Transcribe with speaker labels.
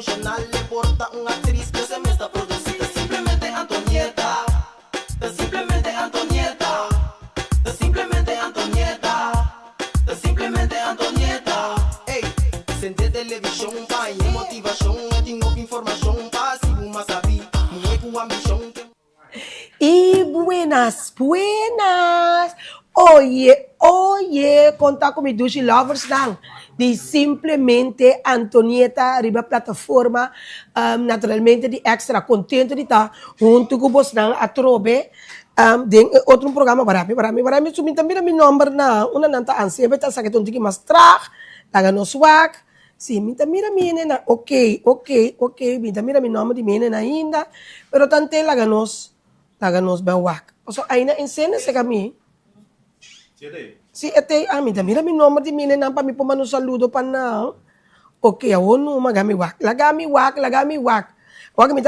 Speaker 1: Funshonal, e por ta un aktris, ku e mes ta produsí. Ta Simplemente Antonieta. Ta Simplemente Antonieta. Ta Simplemente Antonieta. Ta Simplemente Antonieta. Ey, sende televishon, pa motivashon, tin informashon, pa si mas sabi, muhé ku ambishon.
Speaker 2: Y buenas, buenas. Oye, oye, kon ta ku mi dushi lovers nan di Simplemente Antonieta riba plataforma, naturalmente di Extra, kontentu di ta huntu ku boso atrobe den otro programa. Para mi, para mi, para mi, mi tambe mi nòmber na una nanta ansia beta sa que tiki mas traag, laga nos wak. Si, mi ta mira mi na, ok, mi ta mira mi nòmber di mi ainda, pero tante laga nos ben wak. So, ainda ensena se kami. Si, ete, ah, mi ta mira mi nòmber di mi na pa mi puma un saludo pa na. Ok, awor no, laga mi wak. Laga mi wak, laga mi wak. Wak mi.